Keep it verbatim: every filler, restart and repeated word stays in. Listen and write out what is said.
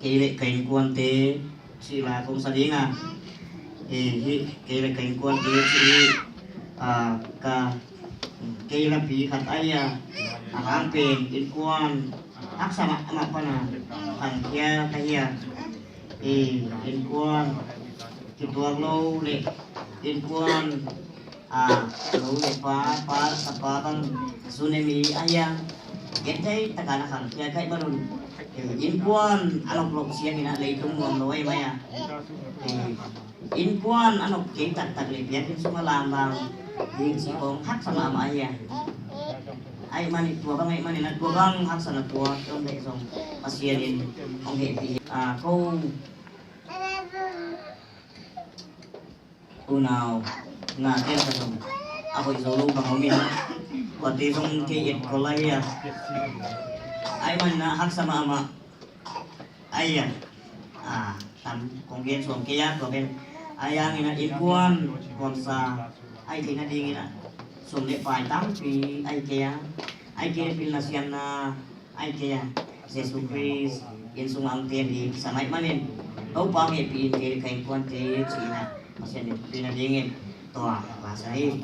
Kei le ka innkuante cih la kong sa ding a, eh, hih kei le ka innkuante cih hi. Ah, ka, kei le pi khat ahi a, a hang pen innkuan haksa mahmah pan a khangkhia ka hi a, eh, innkuan kituak lo le innkuan, a, lo le pa, pa, tapa bang, zu ne mi ahi a, genthei takin a khangkhia ka hih manun, eh, innkuan a nop loh ciangin a leitung nuam lo ahi mai a, eh, innkuan a nop kei taktak le biakinn sungah lamdang ding cih kong haksa mahmah ahi a. Ahih manin tua bang ahih manin a tua bang haksatna tuak om leh zong Pasian in hong hehpih hi. A, ko unau, na ken ka zong a hoih zo lo bang om in, kuate zong kei et kol ahi a. Ahih manin a haksa mahmah ahi a. A, tam kong gen suam kei a, tua pen ahi hangin a innkuan kuamsa ahi theihna dingin a sum le pai tampi ahi kei a, ahi kei a pilna siamna ahi kei a, Jesu Khrist inn sungah hong teng ding kisam ahih manin Topa hong hehpih in kei le ka innkuante ci-in a Pasian in hehpihna dingin tua la sa hi.